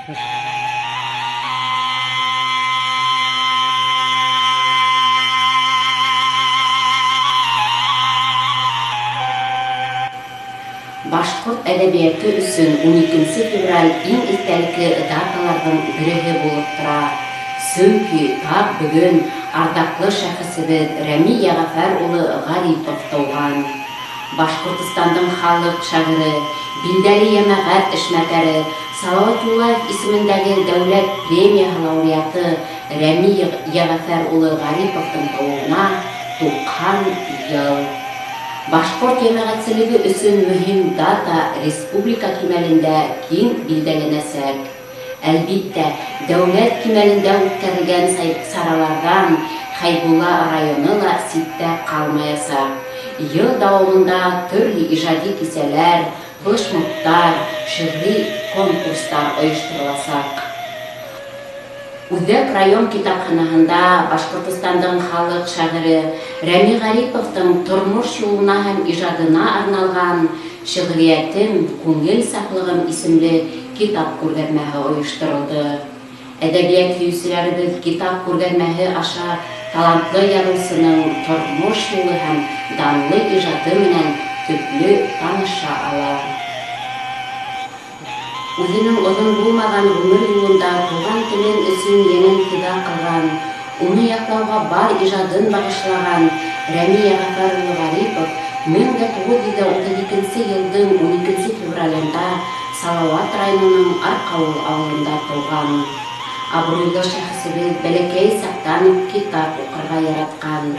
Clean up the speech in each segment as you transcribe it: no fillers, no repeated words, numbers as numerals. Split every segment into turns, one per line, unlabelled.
Башҡорт әҙәбиәте өсөн 12 февраль иң иҫтәлекле даталарҙың береһе булып тора. Сөнки тап бөгөн арҙаҡлы шәхесебеҙ Рәми Йәғәфәр улы Ғарипов тыуған. Башҡортостандың халыҡ шағиры, билдәле йәмәғәт эшмәкәре, Салауат Юлаев исемендәге дәүләт премияһы лауреаты Рәми Йәғәфәр улы Ғариповтың тыуыуына 90 йыл. Башҡорт йәмәғәтселеге өсөн мөһим дата республика кимәлендә киң билдәләнәсәк. Әлбиттә, дәүләт кимәлендә үткәрелгән сараларҙан Хәйбулла районы ла ситтә ҡалмаясаҡ. Йыл дауамында төрлө ижади кисәләр, флешмобтар, шиғри конкурстар ойоштороласаҡ. Үҙәк район китапханаһында Башҡортостандың халыҡ шағиры Рәми Ғариповтың тормош юлына һәм ижадына арналған «Шиғриәтем, күңел сафлығым» исемле китап күргәҙмәһе ойошторолдо. Әҙәбиәт һөйөүселәребеҙ китап күргәҙмәһе аша талантлы яҙыусының тормош юлы һәм данлы ижады менән төплө таныша ала. Үҙенең оҙон булмаған ғүмер юлында туған телен өсөн йәнен фиҙа ҡылған, уны яҡлауға бар ижадын бағышлаған Рәми Йәғәфәр улы Ғарипов 1932 йылдың 12 февралендә Салауат районының Арҡауыл ауылында тыуған. Абруйлы шәхесебеҙ бәләкәй саҡтан уҡ китап уҡырға яратҡан.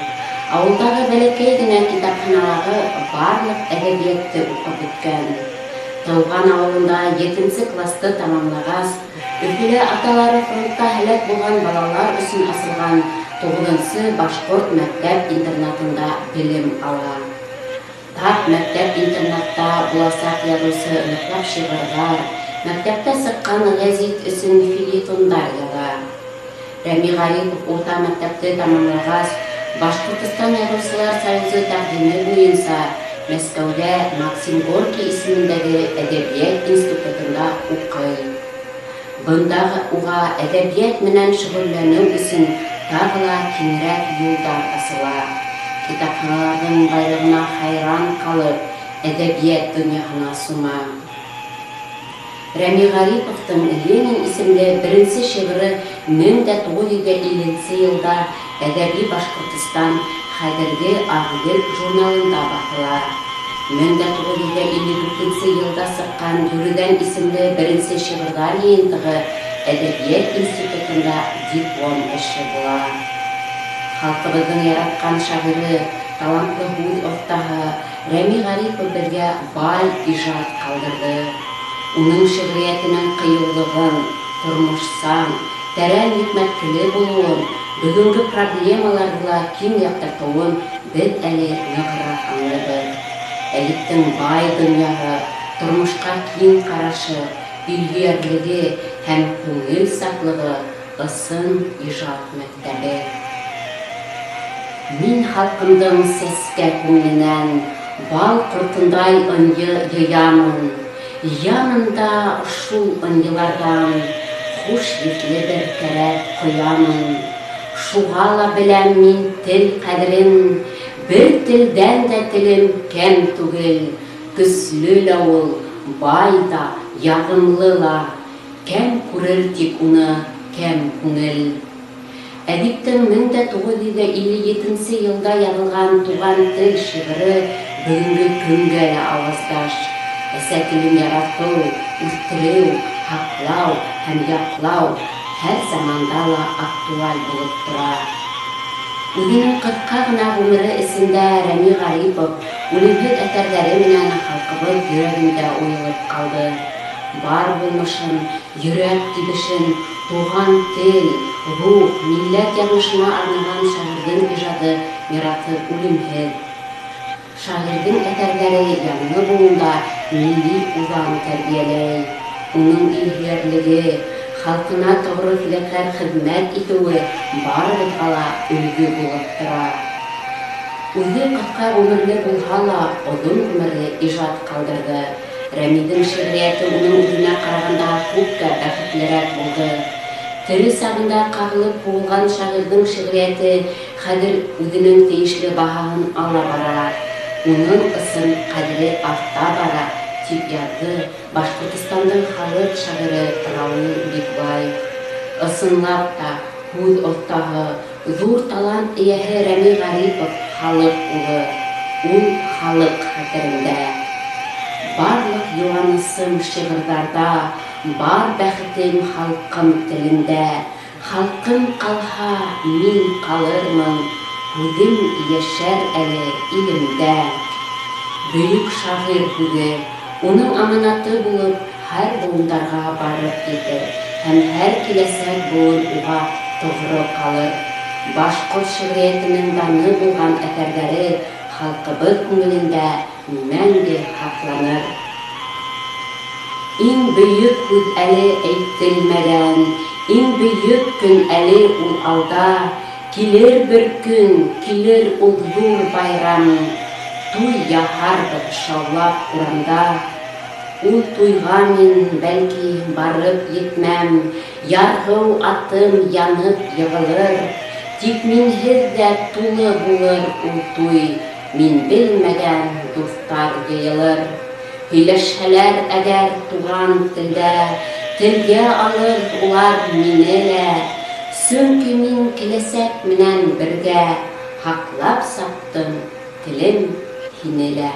Ауылдағы бәләкәй генә китапханалағы барлыҡ әҙәбиәтте уҡып бөткән. Тыуған ауылында 7 класты тамамлағас, Өфөлә аталары фронтта һәләк булған балалар өсөн асылған 9-нсы башҡорт мәктәп-интернатында белем ала. Тап мәктәп-интернатта буласаҡ яҙыусы ныҡлап шиғырҙар, мәктәптә сыҡҡан гәзит өсөн фельетондар яҙа. Рәми Ғарипов урта мәктәпте тамамлағас, Башҡортостан Яҙыусылар союзы тәҡдиме буйынса Мәскәүҙә Максим Горький исемендәге әҙәбиәт институтында уҡый. Бында уға әҙәбиәт менән шөғөлләнеү өсөн тағы ла киңерәк юлдар асыла. Китапханаларҙың байлығына хайран ҡалып, әҙәбиәт донъяһына сума. Рәми Ғариповтың «Ленин» исемле беренсе шиғыры 1950 йылда «Әҙәби Башҡортостан» хәҙерге «Ағиҙел» журналында баҫыла. 1954 йылда сыҡҡан «Йүрегән» исемле беренсе шиғырҙар йыйынтығы Әҙәбиәт институтында диплом эше була. Халҡыбыҙҙың яратҡан шағиры, талантлы һүҙ оҫтаһы Рәми Ғарипов беҙгә бай ижад ҡалдырҙы. Уның шиғриәтенең ҡыйыулығын, тормошсан, тәрән хикмәтле булыуын, бөгөнгө проблемаларҙы ла киң яҡтыртыуын беҙ әле нығыраҡ аңлайбыҙ. Әҙиптең бай донъяһы, тормошҡа киң ҡарашы, илһөйәрлеге һәм күңел сафлығы ысын ижад мәктәбе. Мин халҡымдың сәскә күңеленән бал ҡортондай ынйы йыямын. Йыямын да шул ынйыларҙан хуш еҫле бер кәрәк ҡоямын. Шуға ла беләм мин тел ҡәҙерен, бер телдән дә телем кәм түгел. Көслө лә ул, бай ҙа, яғымлы ла, кәм күрер тик уны кәм күңел. Әҙиптең 1957 йылда яҙылған «Туған тел» шиғыры бөгөнгө көнгә лә ауаздаш. Әсә телен яратыу, үҫтереү, һаҡлау һәм яҡлау һәр заманда ла актуаль булып тора. Үҙенең ҡыҫҡа ғына ғүмере эсендә Рәми Ғарипов үлемһеҙ әҫәрҙәре менән халҡыбыҙ йөрәгендә уйылып ҡалды. Бар булмышын, йөрәк тибешен туған тел, рух, милләт яҙмышына арнаған шағирҙың ижады мираҫы үлемһеҙ. Шағирҙың әҫәрҙәре яңы быуында милли үҙаң тәрбиәләй. Уның илһөйәрлеге, халҡына тоғро фиҙакәр хеҙмәт итеүе барыбыҙға ла өлгө булып тора. Үҙе ҡыҫҡа ғүмерле булһа ла, оҙон ғүмерле ижад ҡалдырҙы. Рәмиҙең шиғриәте уның үҙенә ҡарағанда күпкә бәхетлерәк булды. Тере сағында ҡағылып һуғылған шағирҙың шиғриәте хәҙер үҙенең тейешле баһаһын ала бара, уның ысын ҡәҙере арта бара, тип яҙҙы Башҡортостандың халыҡ шағиры Рауил Бикбаев. Ысынлап та, һүҙ оҫтаһы, ҙур талант эйәһе Рәми Ғарипов халыҡ улы, ул халыҡ хәтерендә. Барлыҡ йыуанысым шиғырҙарҙа, бар бәхетем халҡым телендә. Халҡым ҡалһа, мин ҡалырмын, һүҙем йәшәр әле илемдә. Бөйөк шағир һүҙе, уның аманаты булып, һәр быуындарға барып етер һәм һәр киләсәк быуын уға тоғро ҡалыр. Башҡорт шиғриәтенең даны булған әҫәрҙәре халҡыбыҙ күңелендә мәңге һаҡланыр. Иң бөйөк һүҙ әле әйтелмәгән, Иң бөйөк көн әле ул алда. Килер бер көн, килер ул ҙур байрам, Туй яһарбыҙ шаулап урамда. Ул туйға мин, бәлки, барып етмәм, Ярһыу атым янып йығылыр. Тик минһеҙ ҙә тулы булыр ул туй, Мин белмәгән дуҫтар йыйылыр. Һөйләшһәләр әгәр туған телдә, Телгә алыр улар мине лә. Сөнки мин киләсәк менән бергә Һаҡлап саптым, телем, һине лә.